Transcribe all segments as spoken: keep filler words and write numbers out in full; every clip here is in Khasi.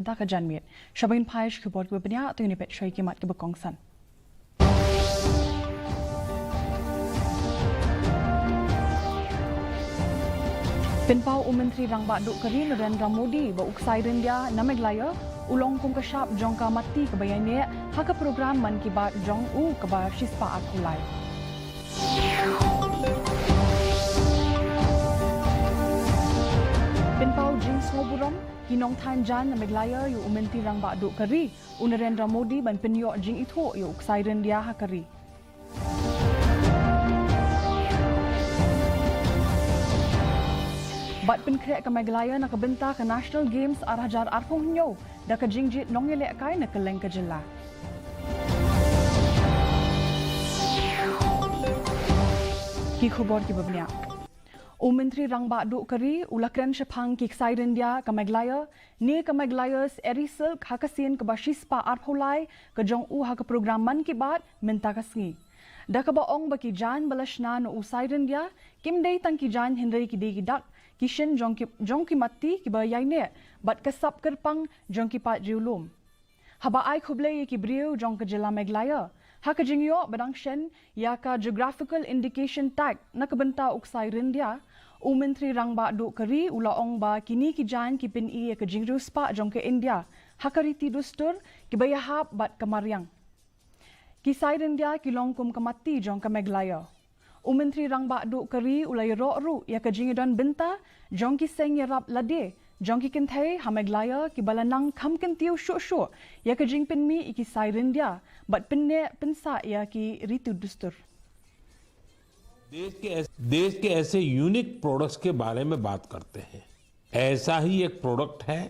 da ka janmiet. Sha ban phai sha ki khubor kiba bniah, to ngin ïa peit shuwa ïa ki mat kiba kongsan. Pynpaw u Myntri Rangbah Duh ka ri Narendra Modi ba u ksai ryndia na Meghalaya u long kum ka shap jong ka matti kaba ïaineh ha ka program Mann Ki Baat jong u kaba shispah arphew lai. Pynpaw jingsngewburom ki nongthaiñ jaiñ na Meghalaya ïa u Myntri Rangbah Duh ka ri u Narendra Modi ban pynïoh jingithuh ïa u ksai ryndia ha ka ri. Bad pynkhreh ka Meghalaya na ka bynta ka National Games ar hajar arphew hynñiew da ka jingjied nongïalehkai na kylleng ka jylla. Ki khubor kiba bniah. U Myntri Rangbah Duh ka ri u la kren shaphang ki ksai ryndia ka Meghalaya ne ka Meghalaya's Eri Silk ha ka sien kaba shispah arphew lai ka jong u ha ka program Mann Ki Baat mynta ka sngi. Da kaba ong ba ki jaiñ ba la shna na u ksai ryndia kim dei tang ki jaiñ hynrei ki dei ki dak ki shin jong ki, jong ki matti kiba ïaineh bad ka sap kyrpang jong ki paid riewlum. Haba ai khublei ïa ki briew jong ka jylla Meghalaya ha ka jingïoh ba dang shen ïa ka Geographical Indication Tag na ka bynta u ksai ryndia, u Myntri Rangbah Duh ka ri u la ong ba kine ki jaiñ ki pyni ïa ka jingriewspah jong ka India ha ka riti dustur kiba ïahap bad ka mariang. Ki ksai ryndia ki long kum ka matti jong ka Meghalaya. U Myntri Rangbah Duh ka ri u la ïaroh ruh ïa ka jingïadon bynta jong ki seng ïarap lade jong ki kynthei ha Meghalaya kiba la nang kham kyntiew shuh shuh ïa ka jingpynmih ïa ki ksai ryndia bad pynneh pynsah ïa ki riti dustur. देश के ऐसे, देश के ऐसे यूनिक प्रोडक्ट्स के बारे में बात करते हैं। ऐसा ही एक प्रोडक्ट है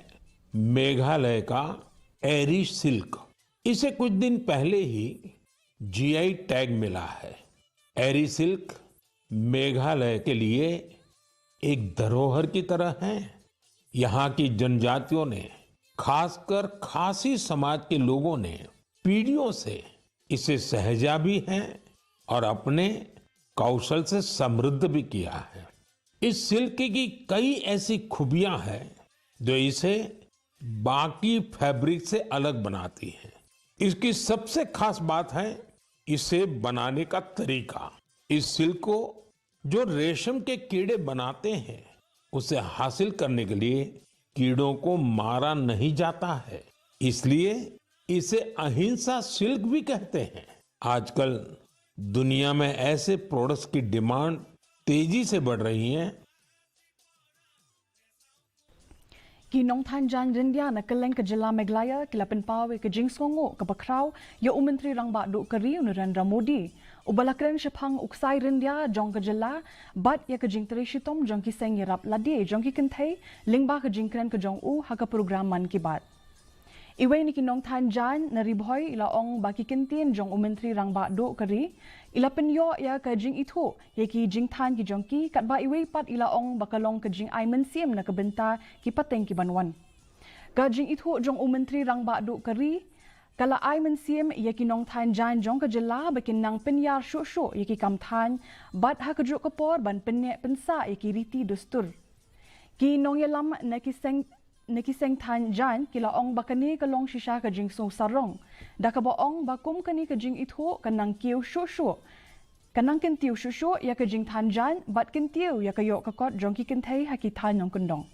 मेघालय का एरी सिल्क। इसे कुछ दिन पहले ही जीआई टैग मिला है। एरी सिल्क मेघालय के लिए एक धरोहर की तरह है। यहाँ की जनजातियों ने, खासकर खासी समाज के लोगों ने पीढ़ियों से इसे सहेजा भी है और अपने कौशल से समृद्ध भी किया है। इस सिल्क की कई ऐसी खूबियां हैं जो इसे बाकी फैब्रिक से अलग बनाती हैं। इसकी सबसे खास बात है इसे बनाने का तरीका। इस सिल्क को जो रेशम के कीड़े बनाते हैं, उसे हासिल करने के लिए कीड़ों को मारा नहीं जाता है, इसलिए इसे अहिंसा सिल्क भी कहते हैं। आजकल दुनिया में ऐसे प्रोडक्ट्स की डिमांड तेजी से बढ़ रही है। Ki nongthaiñ jaiñ ryndia na kylleng ka jylla Meghalaya ki la pynpaw ïa ka jingsngewnguh kaba khraw ïa u Myntri Rangbah Duh ka ri u Narendra Modi, uba la kren shaphang u ksai ryndia jong ka jylla bad ïa ka jingtrei shitom jong ki seng ïarap lade jong ki kynthei lyngba ka jingkren ka jong u ha ka program Mann Ki Baat. Iwei na ki nongthaiñ jaiñ na Ri Bhoi i la ong ba ki kyntien jong u Myntri Rangbah Duh ka ri i la pynïoh ïa ka jingithuh ïa ki jingthaiñ ki jong ki, katba iwei pat i la ong ba ka long ka jingai mynsiem na ka bynta ki pateng ki ban wan. Ka jingithuh jong u Myntri Rangbah Duh ka ri ka la ai mynsiem ïa ki nongthaiñ jaiñ jong ka jylla ba kin nang pynïar shuh shuh ïa ki kam thaiñ bad ha kajuh ka por ban pynneh pynsah ïa ki riti dustur. Ki nongïalam na ki seng na ki seng thaiñ jaiñ ki la ong ba kane ka long shisha ka jingsngew sarong, da kaba ong ba kum kane ka jingithuh ka nang kiew shuh shuh, ka nang kyntiew shuh shuh ïa ka jingthaiñ jaiñ bad kyntiew ïa ka ïoh ka kot jong ki kynthei ha ki thaiñ nongkyndong.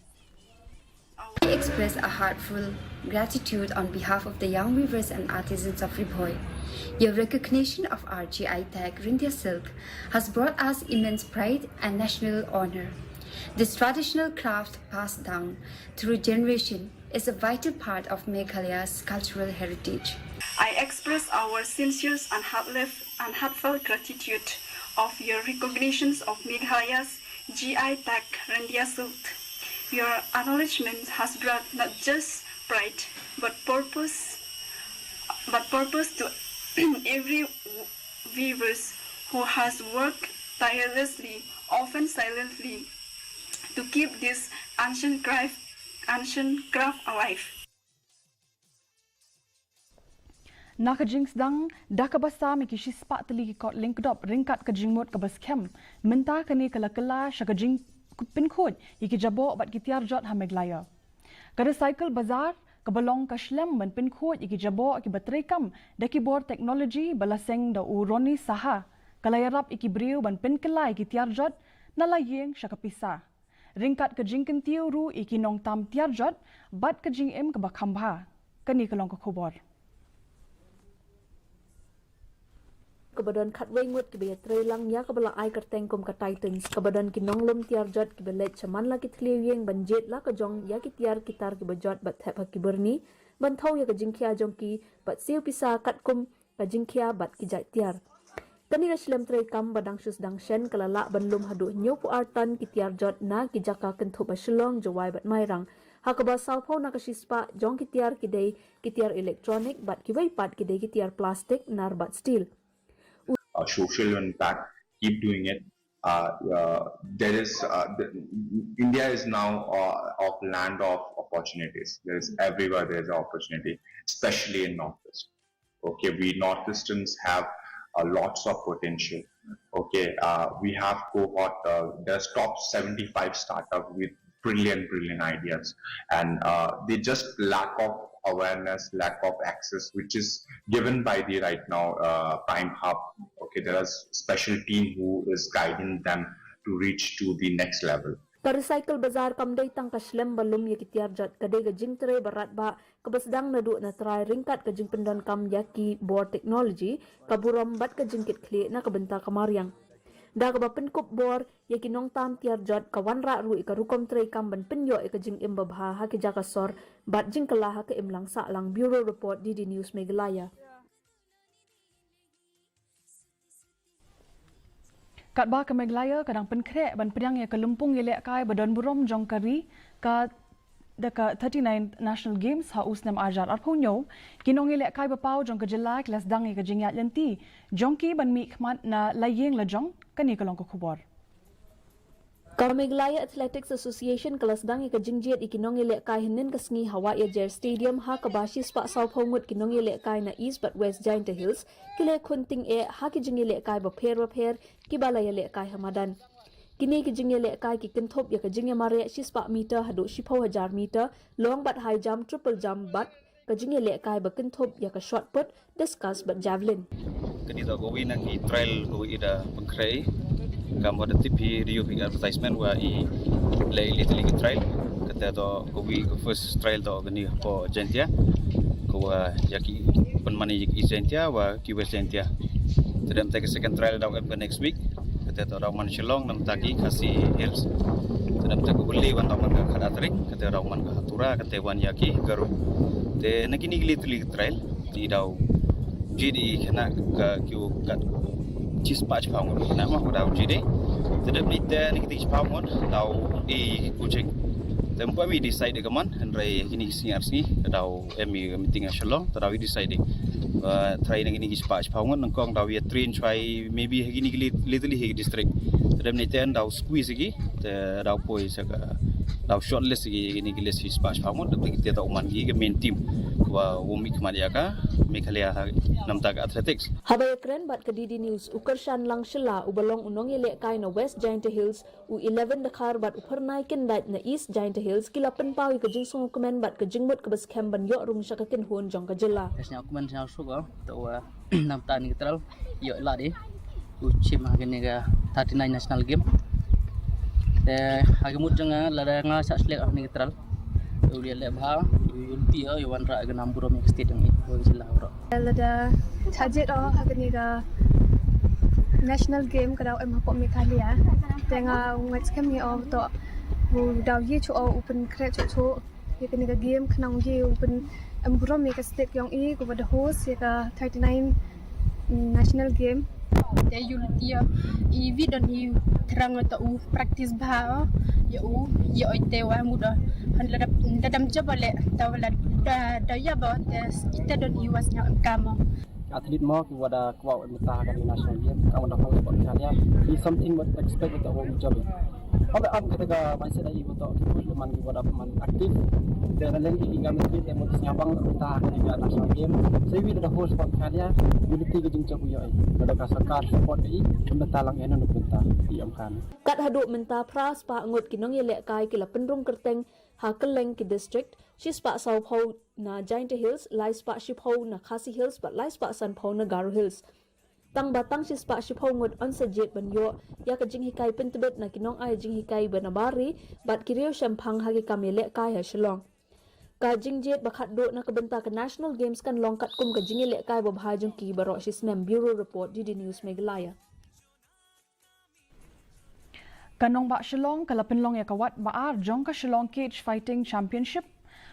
We express a heartfelt gratitude on behalf of the young weavers and artisans of Ri Bhoi. Your recognition of our G I tag, Ryndia Silk, has brought us immense pride and national honor. This traditional craft, passed down through generation, is a vital part of Meghalaya's cultural heritage. I express our sincere and heartfelt, and heartfelt gratitude of your recognitions of Meghalaya's G I tag, Ryndia Silk. Your acknowledgement has brought not just pride, but purpose, but purpose to every weavers who has worked tirelessly, often silently, to keep this ancient craft, ancient craft alive. Na ka jingsdang da kaba sam ïa ki shispah tylli ki kot lyngkdop ryngkat ka jingmut kaba skhem, mynta kane ka la kylla sha ka jingpynkhuid ïa ki jaboh bad ki tiar jot ha Meghalaya. Ka Recycle Bazaar kaba long ka shlem ban pynkhuid ïa ki jaboh kiba treikam da ki bor technology ba la seng da u Ronnie Saha, ka la ïarap ïa ki briew ban pynkylla ïa ki tiar jot na la ïing sha ka pisa. Ryngkat ka jingkyntiew ruh ïa ki nongtam tiar jot bad ka jingim kaba kham bha. Kane ka long ka khubor. Kaba don khatwei ngut kiba ïatrei lang ïa kaba la ai kyrteng kum ka Titans, kaba don ki nonglum tiar jot kiba leit sha man la ki thliew ïing ban jied la ka jong ïa ki tiar ki tar kiba jot bad thep ha ki byrni, ban thew ïa ka jingkhia jong ki bad siew pisa katkum ka jingkhia bad ki jait tiar. Kane ka shlem treikam ba dang shu sdang shen ka la lah ban lum haduh hynñiewphew ar ton ki tiar jot na ki jaka kynthup ha Shillong, Jowai bad Mairang. Ha kaba sawphew na ka shispah jong ki tiar ki dei ki tiar electronic bad kiwei pat ki dei ki tiar plastik, nar bad steel. A social impact, keep doing it. Uh, uh, there is uh, the, India is now uh, of land of opportunities. There is everywhere there is an opportunity, especially in Northeast. Okay, we Northeasterns have uh, lots of potential. Okay, uh, we have cohort. Uh, there's top seventy-five startup with brilliant, brilliant ideas, and uh, they just lack of awareness, lack of access, which is given by the right now uh, Prime Hub. Okay, there is special team who is guiding them to reach to the next level. Ka Recycle Bazaar kam dei tang ka shlem ba lum ïa ki tiar jot, ka dei ka jingtrei ba radbah kaba sdang naduh na trai ryngkat ka jingpyndonkam ïa ki bor technology, ka burom bad ka jingkitkhlieh na ka bynta ka mariang. Da kaba pynkup bor ïa ki nongtam tiar jot, ka wanrah ruh ïa ka rukom treikam ban pynïoh ïa ka jingim babha ha ki jaka sor bad jingkylla ha ka imlang sahlang. Bureau Report, D D News Meghalaya. Katba ka Meghalaya ka dang pynkhreh ban pdiang ïa ka lympung ïalehkai ba don burom jong ka ri, ka da ka thirty-ninth National Games ha u snem ar hajar arphew hynñiew, ki nongïalehkai ba paw jong ka jylla ki la sdang ïa ka jingïaid lynti jong ki ban mihkhmat na la ïing la jong. Kane ka long ka khubor. Ka Meghalaya Athletics Association ka la sdang ïa ka jingjied ïa ki nongïalehkai hynnin ka sngi ha Wahïajer Stadium, ha kaba shispah sawphew ngut ki nongïalehkai na East bad West Jaintia Hills ki la khun tyngeh ha ki jingïalehkai bapher bapher kiba la ïalehkai ha madan. Kine ki jingïalehkai ki kynthup ïa ka jingïamareh shispah meter haduh shiphew hajar meter, long bad high jump, triple jump bad ka jingïalehkai ba kynthup ïa ka shot put, discus bad javelin. Kane toh kawei na ki trial kawei i da pynkhreh. Kam wa da tip hi, da ïoh hi advertisement wa i leh i leh tylli ki trial. Kata toh kawei ka first trial toh kane hapoh Jaintia. Ka wa ïa ki pynman ïa ki East Jaintia wa ki West Jaintia. Te dang te ka second trial daw em ka next week. Kata toh daw man Shillong, namta ki Khasi Hills. Te dang te ka Bali wan daw man ka Khadar Tring, kata daw man ka Tura, kata wan ïa ki Garo. Te na kine ki leh tylli ki trial, te daw jied ïa kine ka kiew kat shispah shiphew ngut na ma daw jied ïa. Te dep ni te na kine shiphew ngut daw i coaching. Te ym pu em i decide ka man, hynrei kine ki sngi ar sngi daw em i meeting ha Shillong, te daw i decide. Ba try na kine ki shispah shiphew ngut, nyngkong daw ïa train shwa ïa maybe ha kine ki leh, leh tylli ki district. Te dep ni te daw squeeze ïa ki, te daw poi sa ka, daw shortlist ïa ki, kine ki list shispah shiphew ngut, te ki te daw man ki ka main team. Ka wa wa mihkhmat ïa ka Meghalaya ha namta ka athletics. Haba ïakren bad ka D D News, u Kyrshanlang Shylla, uba long u nongïalehkai na West Jaintia Hills, u Eleven Dkhar bad u Phyrnai Kyndait na East Jaintia Hills ki la pynpaw ïa ka jingsngewkmen bad ka jingmut kaba skhem ban ïoh rung sha ka kynhun jong ka jylla. Ka sngewkmen sngewsuk, to namta ni ka trial ïoh lad i u chim ha kane ka thirty-nine National Game. Te ha ka mut jong nga, lada nga sah select ha kane ka trial, u leh leh bha, u yunti ïa u wanrah ka nam burom ïa ka state jong i, ïa ka jylla baroh. Lada sah jied o ha kane ka National Game ka daw em hapoh Meghalaya, te nga ngeit skhem ïa o, to u daw ïa chu o u pynkhreh chu chu ïa kane ka game, khnang ïa u pyn em burom ïa ka state jong i, ka wa da host ïa ka thirty-nine National Game. Te ïa u lynti ïa i wi don i thrang, to u practice bha ïa u, ïa oi te wa mut o. Han lada, lada ym jop o leh, to lada da ïa ba te ite don i wa sñiaw em kam o. Athlete mo ki wa da kwah em ta ha ka National Game, ka wa da kwah sport ka ïa. Is something what expect to u jop. Haba am kata ka mindset ai wa toh ki push man ki wa da man active. Te na leng ki ka mesti te mo sñiaw bang ta ka National Game. Sa wi da host sport ka ïa, wi ti ki jingchap ïa. Ba da ka sorkar support i, mynta lang ïa na mynta i am kan. Kat haduh mynta phra spah ngut ki nongïalehkai ki la pynrung kyrteng ha kylleng ki district, shispah sawphew na Jaintia Hills, laispah shiphew na Khasi Hills bad laispah sanphew na Garo Hills. Tang ba tang shispah shiphew ngut yn sa jied ban ïoh ïa ka jinghikai pyntbit na ki nongai jinghikai ba nabar ri bad ki riew shemphang ha ki kam ïalehkai ha Shillong. Ka jingjied ba khatduh na ka bynta ka National Games kan long katkum ka jingïalehkai babha jong ki baroh shisnem. Bureau Report, D D News Meghalaya. Ka nongbah Shillong ka la pynlong ïa ka wat ba ar jong ka Shillong Cage Fighting Championship,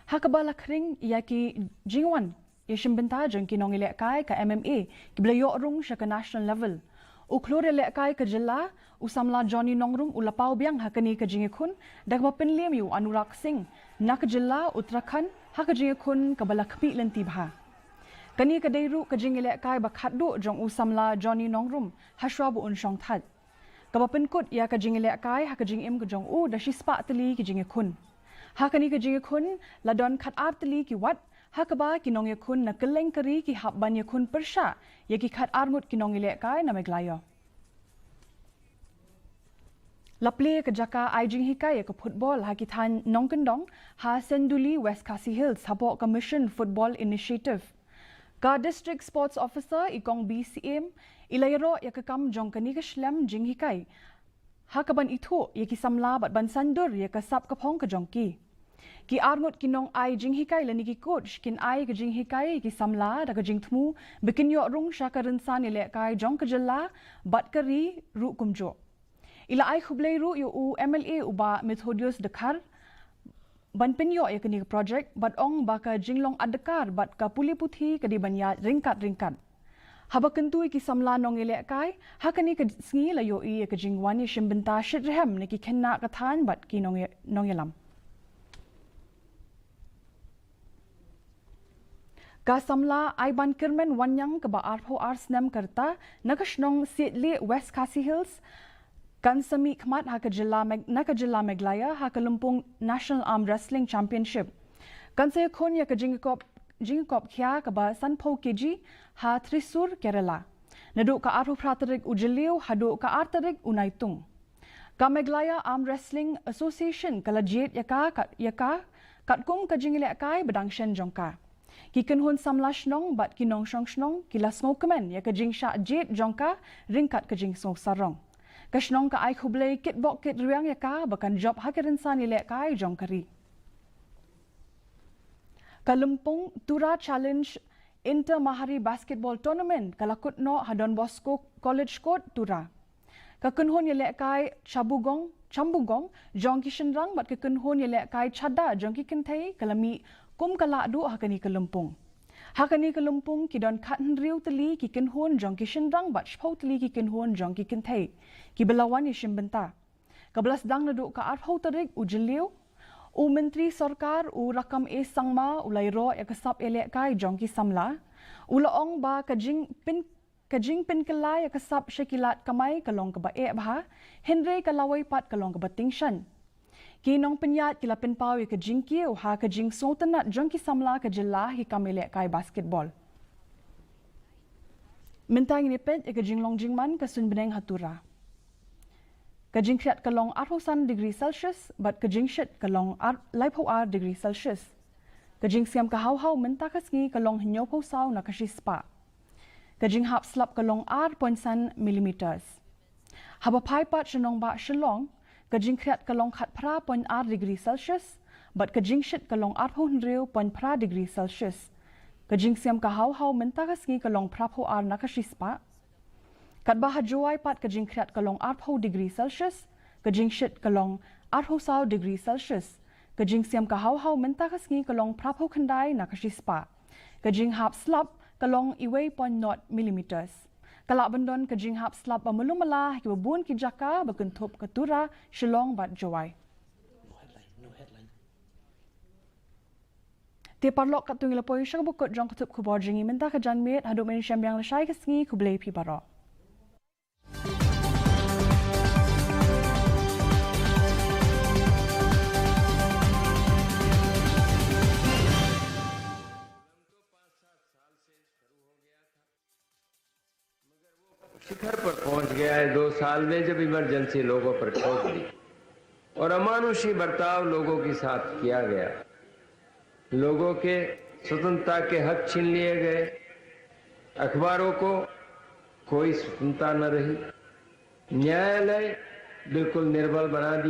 ha kaba la khring ïa ki jingwan ïashim bynta jong ki nongïalehkai ka M M A kiba la ïoh rung sha ka national level. U khlur ïalehkai ka jylla, u samla Johnny Nongrum, u la paw biang ha kane ka jingïakhun da kaba pynliem ïa u Anurag Singh na ka jylla Uttarakhand ha ka jingïakhun kaba la khmih lynti bha. Kane ka dei ruh ka jingïalehkai ba khatduh jong u samla Johnny Nongrum hashwa ba un shong thait, kaba pynkut ïa ka jingïalehkai ha ka jingim ka jong u da shispah tylli ki jingïakhun. Ha kane ka jingïakhun la don khatar tylli ki wat, ha kaba ki nongïakhun na kylleng ka ri ki hap ban ïakhun pyrshah ïa ki khatar ngut ki nongïalehkai na Meghalaya. La plie ka jaka ai jinghikai ïa ka football ha ki thaiñ nongkyndong ha Senduli, West Khasi Hills, hapoh ka Mission Football Initiative. Ka District Sports Officer, i Kong B C M, i la ïaroh ïa ka kam jong kane ka shlem jinghikai ha kaban ithuh ïa ki samla bad ban saiñdur ïa ka sap ka phong ka jong ki. Ki arngut ki nongai jinghikai lane ki coach kin ai ka jinghikai ïa ki samla da ka jingthmu ba kin ïoh rung sha ka rynsan ïalehkai jong ka jylla bad ka ri ruh kumjuh. I la ai khublei ruh ïa u M L A u Bah Methodius Dkhar ban pynïoh ïa kane ka project bad ong ba ka jinglong adkar bad ka pule puthi ka dei ban ïaid ryngkat ryngkat. Haba kyntu ïa ki samla nongïalehkai, ha kane ka sngi la ïohi ïa ka jingwan ïashim bynta shitrhem na ki khynnah ka thaiñ bad ki nongïa-, nongïalam. Ka samla Aibankyrmen Wanniang kaba arphew ar snem ka rta na ka shnong Siejlieh, West Khasi Hills, kan sa mihkhmat ha ka jylla Meg-, na ka jylla Meghalaya ha ka lympung National Arm Wrestling Championship. Kan sa ïakhun ïa ka jingkop, jingkop khia kaba sanphew K G ha Thrissur, Kerala, naduh ka arphew phra tarik u Jylliew haduh ka ar tarik u Naitung. Ka Meghalaya Arm Wrestling Association ka la jied ïa ka, ka, ïa ka katkum ka jingïalehkai ba dang shen jong ka. Ki kynhun samla shnong bad ki nongshong shnong ki la sngewkmen ïa ka jingshah jied jong ka ryngkat ka jingsngewsarong. Ka shnong ka ai khublei kitbok kitrwiang ïa ka ba kan jop ha ka rynsan ïalehkai jong ka ri. Ka lympung Tura Challenge Inter Mahari Basketball Tournament ka la kut noh ha Don Bosco College Court, Tura. Ka kynhun ïalehkai Chabugong, Chambugong jong ki shynrang bad ka kynhun ïalehkai Chadda jong ki kynthei ka la mih kum ka lahduh ha kane ka lympung. Ha kane ka lympung ki don khathynriew tylli ki kynhun jong ki shynrang bad shiphew tylli ki kynhun jong ki kynthei kiba la wan ïashim bynta. Kaba la sdang naduh ka arphew tarik u Jylliew. U Myntri Sorkar u Rakkam A Sangma u la ïaroh ïa ka sap ïalehkai jong ki samla. U la ong ba ka jingpyn, ka jingpynkylla ïa ka sap sha ki lad kamai ka long kaba eh bha, hynrei ka lawei pat ka long kaba tyngshaiñ. Ki nongpynïaid ki la pynpaw ïa ka jingkiew ha ka jingsngewtynnat jong ki samla ka jylla ha ki kam ïalehkai basketball. Mynta ngin ïa peit ïa ka jinglong jingman ka suiñ bneng ha Tura. Ka jingkhriat ka long arphew san degree Celsius bad ka jingshit ka long ar, laiphew ar degree Celsius. Ka jingsiam ka hawhaw mynta ka sngi ka long hynñiewphew saw na ka shispah. Ka jinghap slap ka long ar point san millimeters. Haba phai pat sha nongbah Shillong, ka jingkhriat ka long khatphra point ar degree Celsius bad ka jingshit ka long arphew hynriew point phra degree Celsius. Ka jingsiam ka hawhaw mynta ka sngi ka long phraphew ar na ka shispah. Katba ha Jowai pat ka jingkhriat ka long arphew degree Celsius, ka jingshit ka long arphew saw degree Celsius. Ka jingsiam ka hawhaw mynta ka sngi ka long phraphew khyndai na ka shispah. Ka jinghap slap ka long uwei point nought millimeters. Ka lah ban don ka jinghap slap ba malu mala ha kiba bun ki jaka ba kynthup ka Tura, Shillong bad Jowai. Te paralok, katto ngi la poi sha kaba kut jong ka tip khubor jong ngi mynta ka janmiet, haduh ban ïashem biang lashai ka sngi, khublei phi baroh. शिखर पर पहुंच गया है दो साल में, जब इमरजेंसी लोगों पर ठोक दी। और अमानुषी बर्ताव लोगों के साथ किया गया। लोगों के स्वतंत्रता के हक छीन लिए गए। अखबारों को कोई स्वतंत्रता न रही। न्यायालय बिल्कुल निर्बल बना दिया।